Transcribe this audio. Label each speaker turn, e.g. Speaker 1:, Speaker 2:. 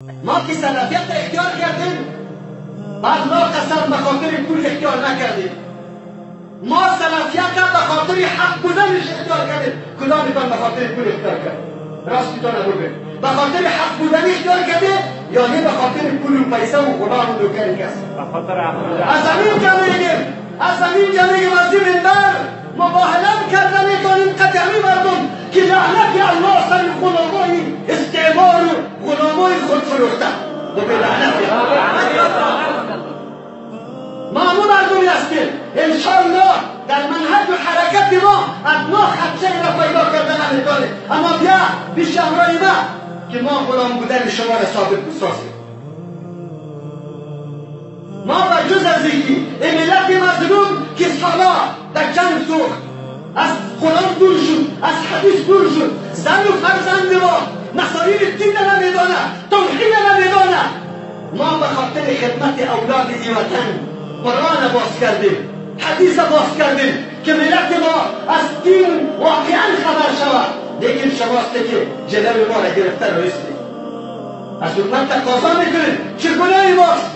Speaker 1: ما که سلفیت اختیار کردیم، بعد ما قسم به خاطر پول اختیار نکردیم. ما سلفیت به خاطر حق بودنش اختیار کردیم. کدامتان به خاطر پول اختیار کرد؟ راستتان بگوید، به خاطر حق بودن اختیار کرده یا نه به خاطر پول و پیسه و غلام و نوکر کس؟
Speaker 2: به خاطر حق بودن.
Speaker 1: از همین جا میگیم، از همین جا میگیم، از این منبر مباهله کرده میتونیم قدمی مردم که لعنت الله سر غلامای استعمار و غلامای خود فروخته و به لعنت ما همون مردمی هستیم. انشالله در منهج و حرکت ما ادنا خدشه را پیدا کرده نمیتونه، اما بیا پیش همراه ما که ما غلام بودن شما را ثابت بسازیم. ما به جز از اینکه این ملت مظلوم که سالا در جنگ سوخت، از قرآن دور شد، از حدیث دور شد، زن و فرزند ما مسائل دین نمیدانه، توحید نمیدانه، ما به خاطر خدمت اولاد این وطن قرآن باز کردیم، حدیث باز کردیم که ملت ما از دین واقعا خبر شود. لیکن شماست که جلوی ما را گرفته رئیس از حکومت تقاضا میکنیم چه گناهی ماست؟